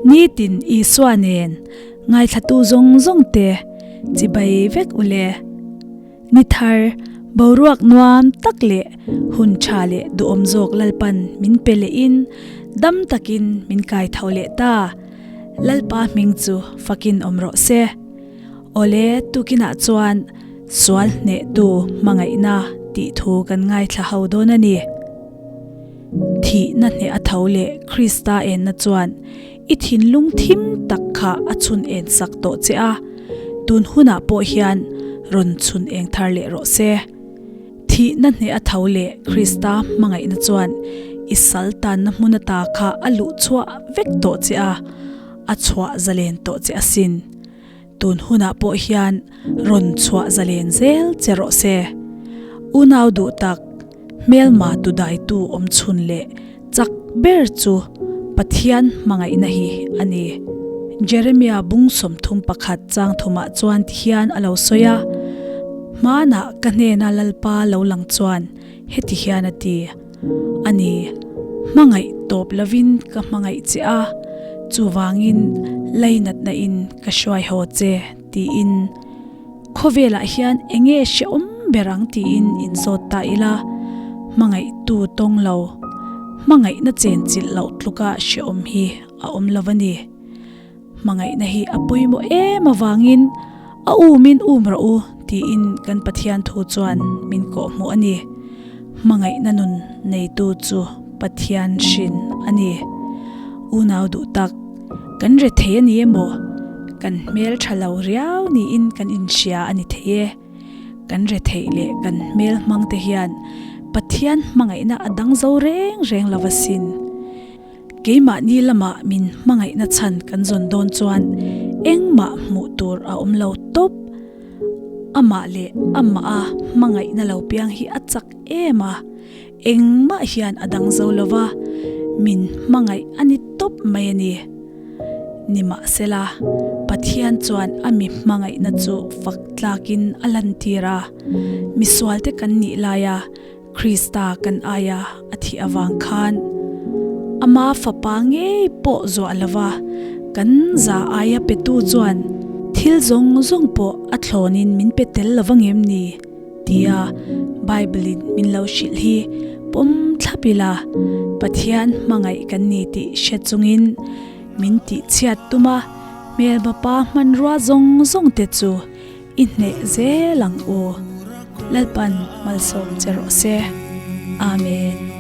Nitin Isua nen ngaithlatu zawng zawng te chibai vek ule. Ni thar, boruak nuam tak leh hun tha leh duhawm zawk Lalpan min pe lehin dam takin min kai tho leh ta. Lalpa hming chu fakin awm rawh se. Awle, tukinah chuan sual hnehtu hmangaihna tih thu kan ngaithla ho dawn a ni. Thihna hneh a tho leh Krista enna chuan i thinlung thim tak kha a chhun en sak tawh che a, tun hunah pawh hian rawn chhun eng thar leh rawh se. Thihna hneh a tho leh Krista hmangaihna chuan i sal tanna hmun ata kha a luh chhuah vek tawh che a, a chhuah zalen tawh che asin. Tun hunah pawh hian rawn chhuah zalen zel che rawh se. Unau duh tak, hmelma tu daitu awm chhun leh chak ber chu Pathian hmangaihna hi a ni. Jeremia bung 31 chang thumah chuan tihian a lo sawi a, Hmanah ka hnena Lalpa lo lang chuan heti hian a ti, A ni, hmangaih tawp lovin ka hmangaih che a, chuvangin lainatna in ka hruai haw che, tiin. Khawvelah hian enge hrehawm ber ang tiin inzawt ta ila, hmangaihtu tawng lo, hmangaihna chenchilh loh tluka hrehawm hi a awm lo a ni. Hmangaihna hi a pawimawh em avangin a umin um rawh u tiin kan Pathian thu chuan min kawhhmuh a ni. Hmangaihna nun neitu chu Pathian hrin a ni. Unau duh tak, kan rethei a ni emaw? Kan hmel tha lo riau niin kan inhria a ni thei e. Kan retheih leh kan hmel hmang te hian Pathian hmangaihna a dang zo reng reng lo asin. Keimahni lamah min hmangaihna chhan kan zawn dawn chuan engmah hmuh tur a awm lo tawp. Amah leh amah a hmangaihna lo piang hi a chak em a, engmah hian a dang zo lo va, min hmangaih a ni tawp mai a ni. Nimahsela, Pathian chuan a mi hmangaihna chu fak tlakin a lantir a, misualte kan nih laia Krista kan aia a thih avang khan Ama Fapa ngei pawh zuah lova kan za aia petu chuan thil zawng zawng pawh a thlawnin min pe tel lova ngem ni tia Bible-in min lo hrilh hi pawm thlap ila Pathian hmangaih kan ni tih hre chungin min tihchhiat tum a, hmelma pa hmanrua zawng zawng te chu I hneh zel ang u. Lalpan malsawm che rawh se. Amen.